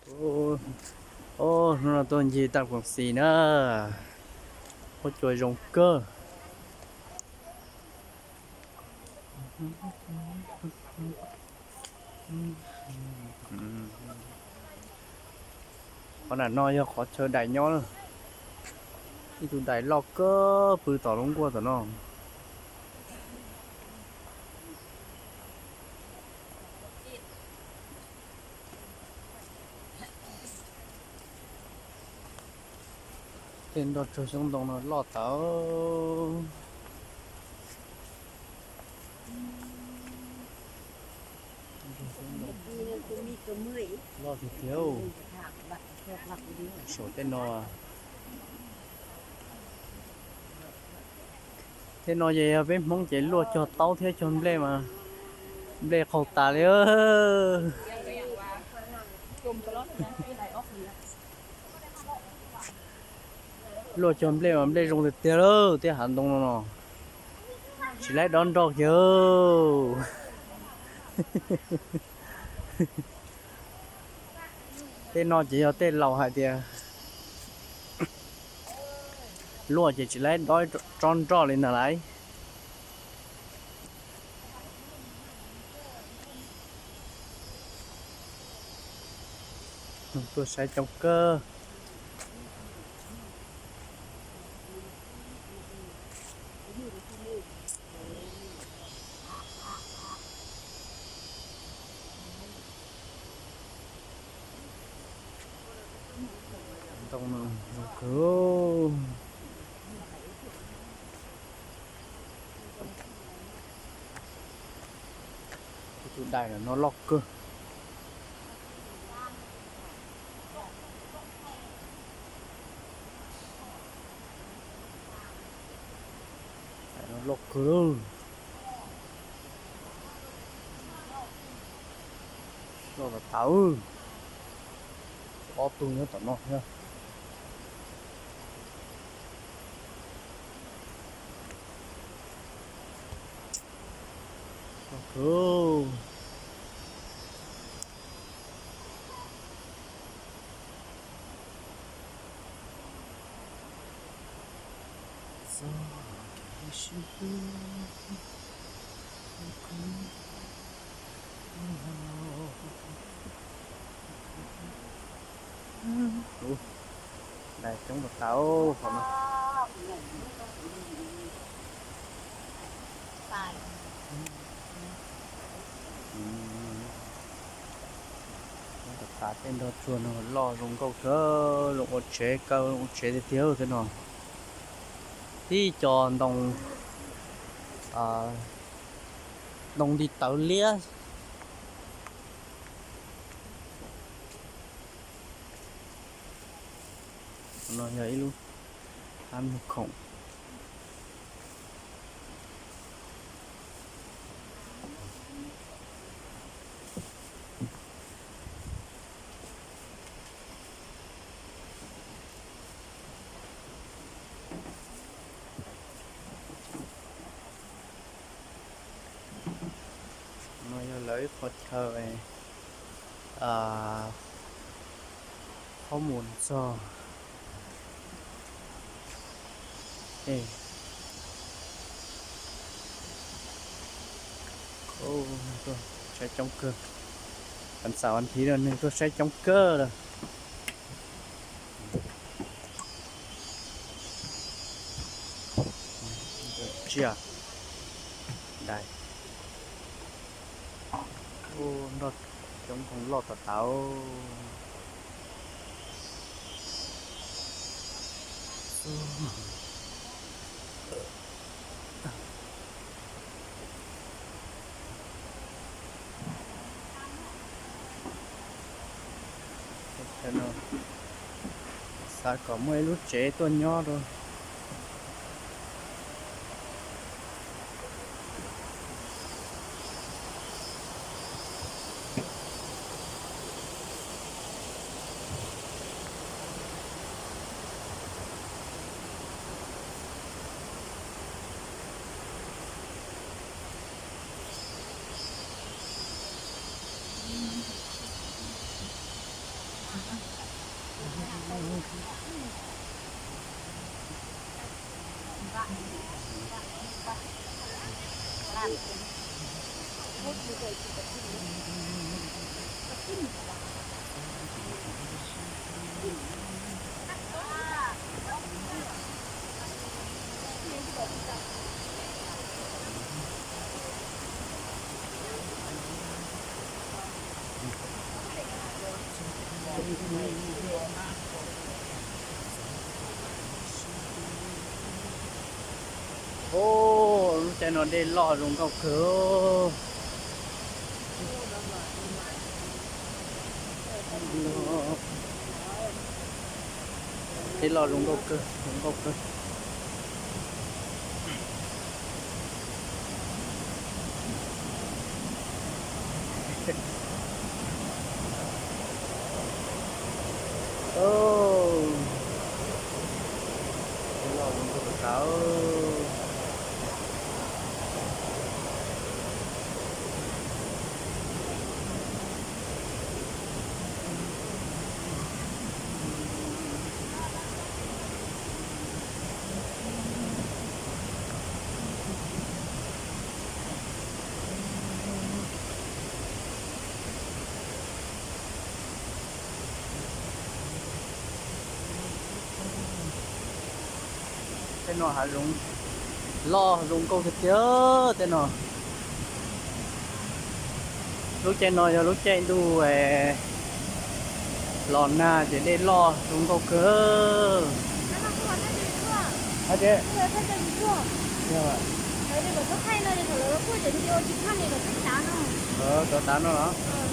Ub, hnub no tuaj ncig Tam Koom Xis na, huab cua zoo kawg. Qhov nram no yog qhov chaw dais nyob na. Ib tug dais loj kawg pw tom lub nkuaj tom no. Tej nroj tsuag xyoob ntoo no loj tawv. Loj tiag tiag. Saum tej no, tej no ces yog peb Hmoob ces luaj cog taub thiab cog nplej mas nplej qaug tas li. Luaj cog nplej mas nplej zoo tiag tiag lawm, tej hav ntoo no no. Tsis laib dob nroj kiag. Tej no ces yog tej laus hais tias luaj ces tsis laib dob tsob nroj li ntag lauj. Tuaj saib coob kawg. Ntoo no zoo kawg. Tus dais no loj kawg. Loj kawg. Loj tas tas. Ob tug nyob tom no thiab. Ub, dais coob tas tas hov no. Coob tas tas, tej nroj tsuag no loj zoo nkauj kawg, zoo ua tsev kaw zoo ua tsev tiag tiag tej no. Tib co ntoo, ntoo nti tawv liab. No yog ib lub hab muag khoom. No yog lawv ib qhov chaw qhov mus txog. Saib coob kawg, vas xaum vas thiv no neeg tuaj saib coob kawg lawm. Tsiaj dais, nroj coob koog loj tas tas. Xav kom muaj ib lub tsev tuaj nyob rau. Lub caij no dej loj zoo nkauj kawg. Dej loj zoo nkauj kawg, zoo nkauj kawg. Tej no hav zoov loj zoo nkauj tiag tiag tej no. Lub caij no yog lub caij ntuj los nag ces dej loj zoo nkauj kawg. Cov tav no los?